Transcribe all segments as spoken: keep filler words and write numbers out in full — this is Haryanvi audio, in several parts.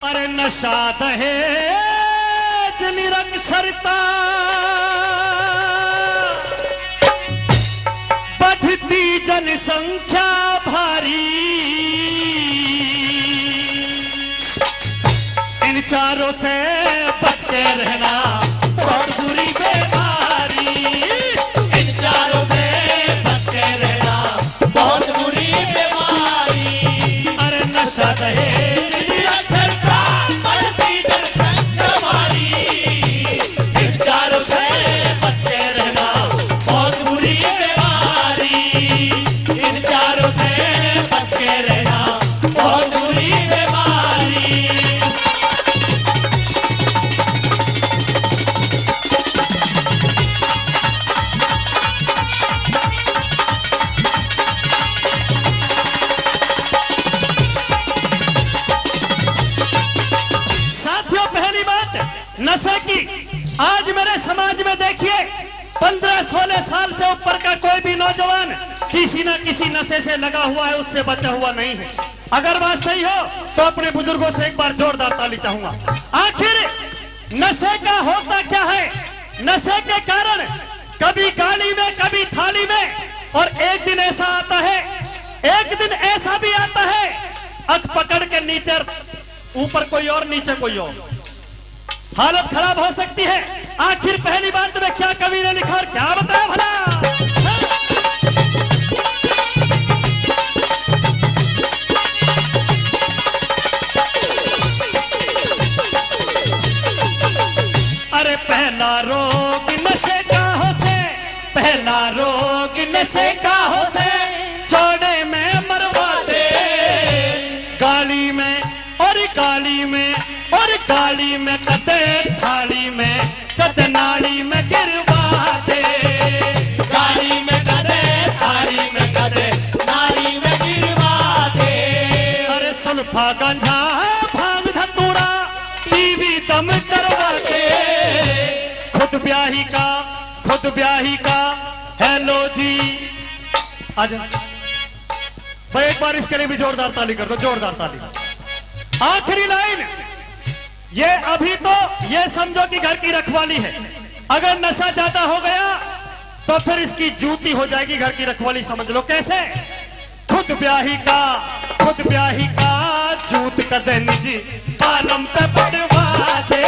अरे नशा दहेज निरक्षरता, बढ़ती जनसंख्या भारी, इन चारों से बच के रहना बहुत बुरी बीमारी। इन चारों से बच के रहना बहुत बुरी बीमारी। अरे नशा दहेज निरक्षरता, बढ़ती जनसंख्या भारी। इन चारों से बच के रहना बहुत बुरी बीमारी। इन चारों से बच के रहना बहुत बुरी बीमारी। साथियों, पहली बात नशे की। आज मेरे समाज में देखिए, पन्द्रह सोलह साल से ऊपर का कोई भी नौजवान किसी ना किसी नशे से लगा हुआ है, उससे बचा हुआ नहीं है। अगर बात सही हो तो अपने बुजुर्गों से एक बार जोरदार ताली चाहूंगा। आखिर नशे का होता क्या है? नशे के कारण कभी गाली में, कभी थाली में, और एक दिन ऐसा आता है, एक दिन ऐसा भी आता है, अख पकड़ के नीचे, ऊपर कोई और, नीचे कोई और, हालत खराब हो सकती है। आखिर पहली बात में क्या कवि ने लिखा और क्या बताया भला? अरे पहला रोग नशे का हो से, पहला रोग नशे का हो से, चौड़े में मरवा दे, गाली में और गाली में, और गाली में कदे थाली में, कदे नाली में गिरवा दे। गाली में कदे थाली में, कदे नाली में गिरवा दे। अरे सुल्फा गांजा भांग धतूरा, टीवी दम करवा दे। खुद ब्याही का, खुद ब्याही का, हेलो जी। आजा भाई, एक बार इसके लिए भी जोरदार ताली कर दो, जोरदार ताली। आखिरी लाइन, ये अभी तो ये समझो कि घर की रखवाली है, अगर नशा ज्यादा हो गया तो फिर इसकी जूती हो जाएगी घर की रखवाली, समझ लो। कैसे? खुद ब्याही का, खुद ब्याही का जूत कदे निजी बालम पे पड़वा दे।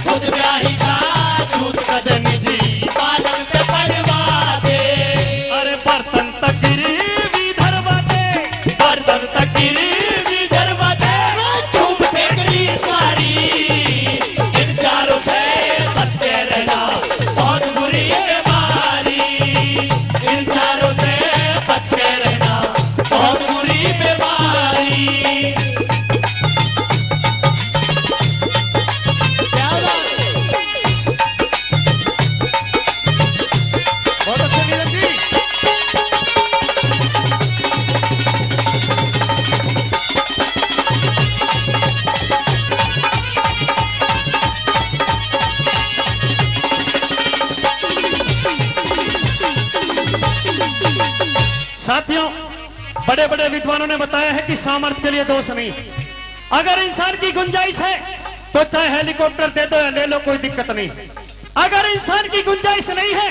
खुद ब्याही का जूत कदे निजी बालम पे पड़वा दे। अरे बर्तन तक गिरवी धरवा दे, बर्तन तक गिरवी धरवा दे। धूप फेंकनी सारी, इन चारों से बच के रहना, बहुत बुरी बीमारी। इन चारों से बच के रहना, बहुत बुरी बीमारी। क्या बात है? बहुत अच्छे नीरज जी। साथियों, बड़े-बड़े विद्वानों ने बताया है कि सामर्थ्य के लिए दोष नहीं। अगर इंसान की गुंजाइश है तो चाहे हेलीकॉप्टर दे दो या ले लो, कोई दिक्कत नहीं। अगर इंसान की गुंजाइश नहीं है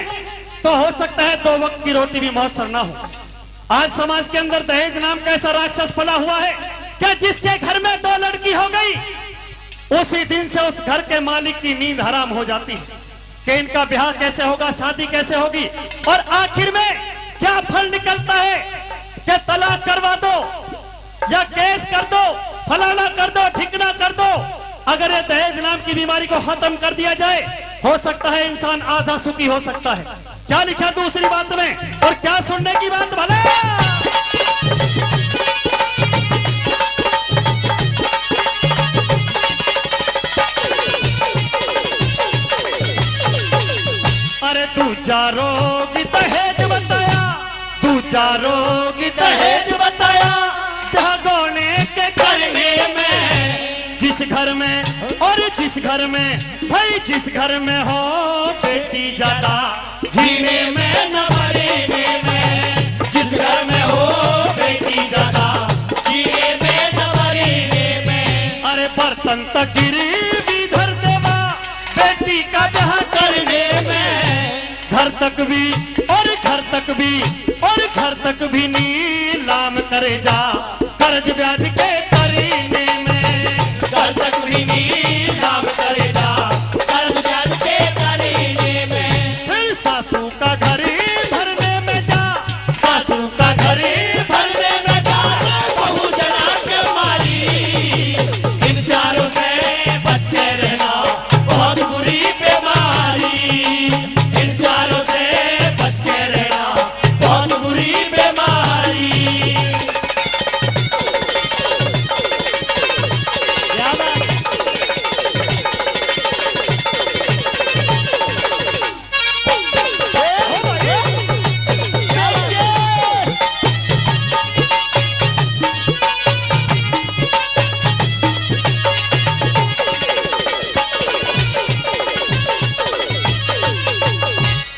तो हो सकता है दो वक्त की रोटी भी मौसर ना हो। आज समाज के अंदर दहेज नाम का ऐसा राक्षस फैला हुआ है कि जिसके घर में दो लड़की हो गई, उसी दिन से उस घर के मालिक की नींद हराम हो जाती है कि इनका ब्याह कैसे होगा, शादी कैसे होगी, और आखिर में क्या फल निकलता है कि तलाक करवा दो या केस कर दो, फलाना कर दो, ठिकना कर दो। अगर ये दहेज नाम की बीमारी को खत्म कर दिया जाए, हो सकता है इंसान आधा सुखी हो सकता है। क्या लिखा दूसरी बात में और क्या सुनने की बात भला? अरे दूजा रोग दहेज बताया, दूजा रोग दहेज बताया, भागोने के करने में, जिस घर में और जिस घर में भाई, जिस घर में हो बेटी ज्यादा, जीने में न मरने में। जिस घर में हो बेटी ज्यादा, जीने में न मरने में। अरे और तन तक गिरवी धर देवा, बेटी का ब्याह करने में। घर तक भी, और घर तक भी, और घर तक भी नीलाम करे जा, कर्ज ब्याज के तरीने में। घर तक भी नीलाम करे जा, कर्ज ब्याज के तरीने में। फिर सासू का घर भरने में जा, सासू का घर भरने में जा, बहू जना के मारी। इन चारों से बच के रहना, बहुत बुरी बीमारी। इन चारों से बच के रहना, बहुत बुरी बीमारी। क्या बात?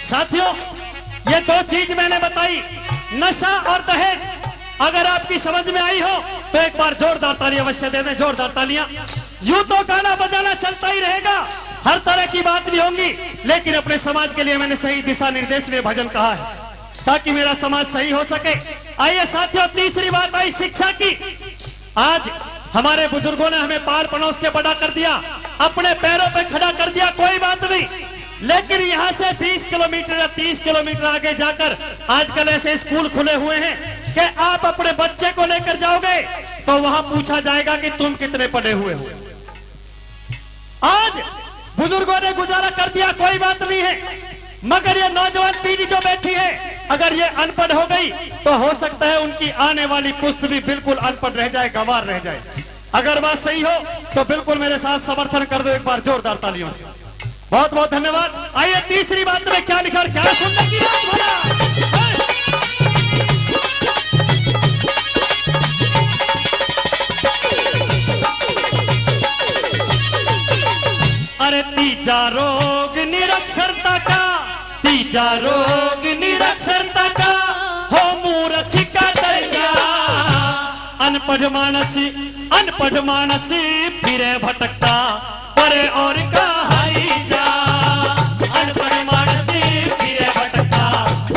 साथियों, ये दो चीज मैंने बताई, नशा और दहेज। अगर आपकी समझ में आई हो तो एक बार जोरदार ताली अवश्य दे दें, जोरदार तालियां। यूं तो गाना बजाना चलता ही रहेगा, हर तरह की बात भी होंगी, लेकिन अपने समाज के लिए मैंने सही दिशा निर्देश में भजन कहा है, ताकि मेरा समाज सही हो सके। आइए साथियों, तीसरी बात आई शिक्षा की। आज हमारे बुजुर्गों ने हमें पाल पड़ोस के बड़ा कर दिया, अपने पैरों पे खड़ा कर दिया, कोई बात नहीं, लेकिन यहाँ से बीस किलोमीटर या तीस किलोमीटर आगे जाकर आजकल ऐसे स्कूल खुले हुए हैं कि आप अपने बच्चे को लेकर जाओगे तो वहां पूछा जाएगा कि तुम कितने पढ़े हुए हो। आज बुजुर्गों ने गुजारा कर दिया, कोई बात नहीं है, मगर ये नौजवान पीढ़ी जो बैठी है, अगर ये अनपढ़ हो गई तो हो सकता है उनकी आने वाली पुस्त भी बिल्कुल अनपढ़ रह जाए, गंवार रह जाए। अगर बात सही हो तो बिल्कुल मेरे साथ समर्थन कर दो एक बार जोरदार तालियों से। बहुत बहुत धन्यवाद। आइए, तीसरी बात में क्या लिखा और क्या सुनने की बात बोला। अरे तीजा रोग निरक्षरता का, तीजा रोग निरक्षरता का, हो मूर्ख का दरिया। अनपढ़ मानस, अनपढ़ मानस फिरे भटकता, परे और कहाई जा। अनपढ़ मानस फिरे भटकता,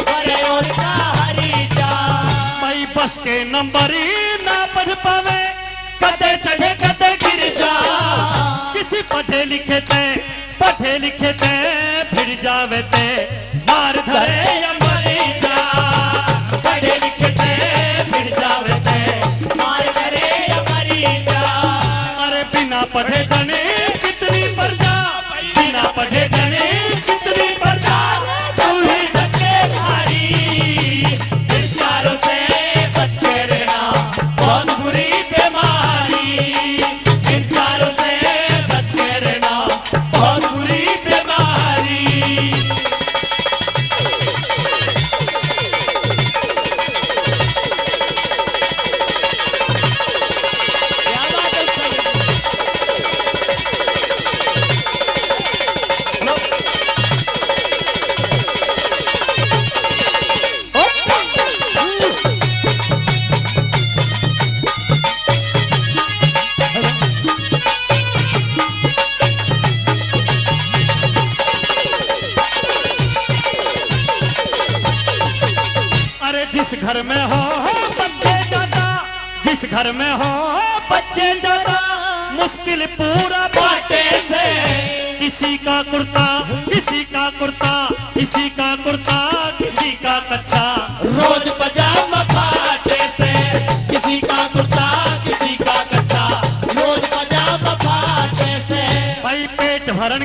परे और कहाई जा। भाई बस के नंबर ही ना पढ़ पावे, कदे चढ़े कदे गिर जा। किसी पढ़े लिखे ते, पढ़े लिखे ते भिड़ जावे ते, मार धरे या मरी जा। पढ़े लिखे ते भिड़ जावे ते, मार धरे या मरी जा। अरे बिना पढ़े जने कितनी प्रजा, बिना पढ़े जने कितनी प्रजा, तू ही धक्के खारी। इन चारों से बच के रहना, बहुत बुरी बीमारी। इन चारों से बच के रहना, बहुत बुरी बीमारी। अरे जिस घर में हो, हो बच्चे ज्यादा, जिस घर में हो, हो बच्चे ज्यादा, मुश्किल पूरा बाटे से। किसी का कुर्ता, किसी का कुर्ता, किसी का कुर्ता, किसी का कच्छा। रोज पजामा फाटे से, किसी का कुर्ता, किसी का कच्छा। रोज पजामा फाटे से। भाई पेट भरण